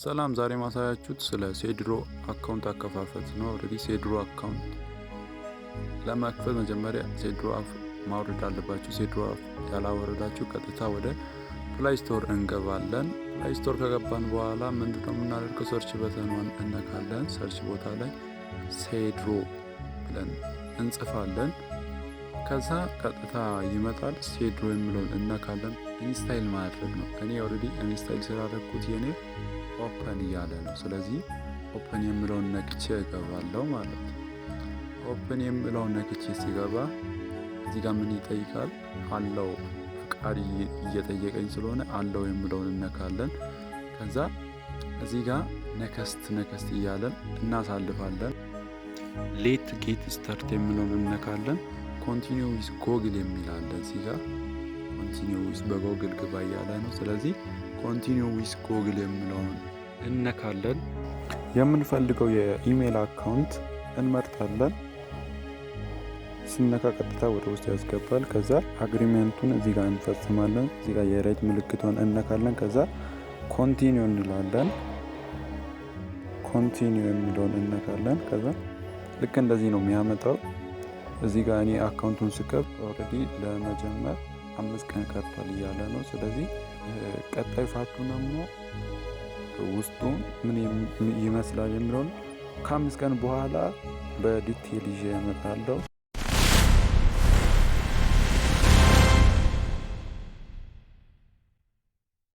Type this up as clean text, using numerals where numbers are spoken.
ሰላም፣ ዛሬ ማሳያችሁት ስለ ሴድሮ account አከፋፈት ነው። Already ሴድሮ account ለመክፈት መጀመሪያ ሴድሮ app ማውረድ አለባችሁ። ሴድሮ app ያላወረዳችሁ ቀጥታ ወደ Play Store እንገባለን። Play Store ከገባን በኋላ ምንድነው የምናደርገው? Search button ኗን እነካለን። Search ቦታ ላይ ሴድሮ ብለን እንጽፋለን። ከዛ ቀጥታ ይመጣል። ሴድሮ የሚለውን እነካለን። Install ማድረግ ነው። እኔ already install ስላደረግኩት የኔ open እያለ ነው። ስለዚህ open የሚለውን ነክቼ እገባለሁ ማለት ነው። Open የሚለውን ነክቼ ሲገባ እዚህ ጋር ምን ይጠይቃል? Allow ፍቃድ እየጠየቀኝ ስለሆነ allow የሚለውን እነካለን። ከዛ እዚህ ጋር next next እያለን እናሳልፋለን። Let's get started የሚለውን እነካለን። Continue with Google የሚል አለ። እዚህ ጋር continue with በ Google ግባ እያለ ነው። ስለዚህ continue with Google የሚለውን እነካለን። የምንፈልገው የ email account እንመርጣለን። ስነካ ቀጥታ ወደ ውስጥ ያስገባል። ከዛ agreement ኡን እዚህ ጋር እንፈጽማለን። እዚህ ጋር የ right ምልክቷን እነካለን። ከዛ continue እንላለን። Continue የሚለውን እነካለን። ከዛ ልክ እንደዚህ ነው የሚያመጣው። እዚህ ጋር እኔ account ኡን ስከፍት already ለመጀመር 5 ቀን ቀርቷል እያለ ነው። ስለዚህ ቀጣይ part ኡ ደግሞ ውስጡ ምን ይመስላል የሚለውን ከ5 ቀን በኋላ በ detail ይዤ እመጣለሁ።